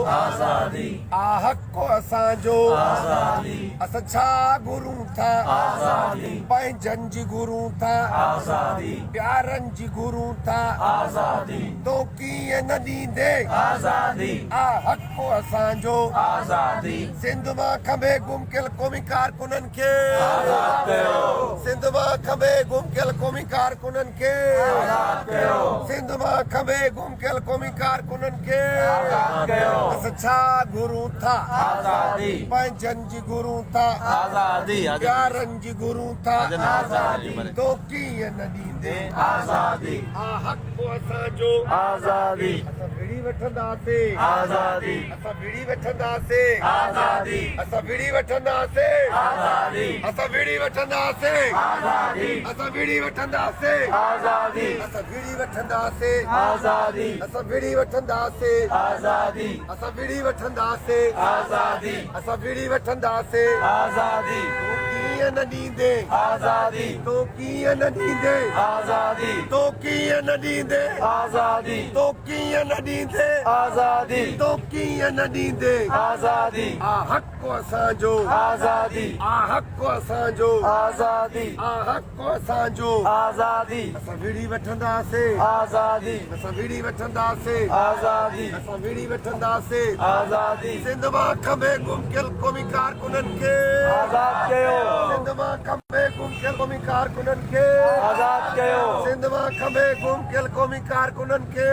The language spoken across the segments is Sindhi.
آزادي. آ حق اسان جو آزادي. اسان ڇا گهرون ٿا آزادي. پنهنجن جي گهرون ٿا آزادي. پيارن جي گهرون ٿا آزادي. تون ڪيئن نه ڏيندين آزادي. آ حق اسان جو آزادي. سنڌ مان کنڀي گم ڪيل قومي ڪارڪنن کي آزاد ڪيو. سنڌ مان کنڀي گم ڪيل قومي ڪارڪنن کي آزاد ڪيو. سنڌ مان کنڀي گم ڪيل قومي ڪارڪنن کي آزاد ڪيو. اسان ڇا گهرون ٿا آزادي. پنهنجن جي گهرون ٿا آزادي. پيارن جي گهرون ٿا آزادي. تو ڪيئن نه ڏيندين آزادي. آ حق اسان جو آزادي. اسان وڙهي وٺنداسين آزادي. اسان وڙهي وٺنداسين آزادي. اسان وڙهي وٺنداسين آزادي. اسان وڙهي وٺنداسين آزادي. اسان وڙهي وٺنداسين آزادي. اسان وڙهي وٺنداسين آزادي. اسان وڙهي وٺنداسين آزادي. اسان وڙهي وٺنداسين آزادي. اسان وڙهي وٺنداسين آزادي. تون ڪيئن نه ڏيندين آزادي. تون ڪيئن نه ڏيندين آزادي. تون ڪيئن نه ڏيندين آزادي. تون ڪيئن نه ڏيندين آزادي. تون ڪيئن نه ڏيندين آزادي. آ حق اسان جو آزادي. آ حق اسان جو آزادي. آ حق اسان جو آزادي. اسان وڙهي وٺنداسين آزادي. اسان وڙهي وٺنداسين آزادي. اسان وڙهي وٺنداسين آزادي. سنڌ مان کنڀي گم ڪيل قومي ڪارڪنن کي آزاد ڪيو. سنڌ مان کنڀي گم ڪيل قومي ڪارڪنن کي آزاد ڪيو. سنڌ مان کنڀي گم ڪيل قومي ڪارڪنن کي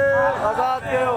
آزاد ڪيو.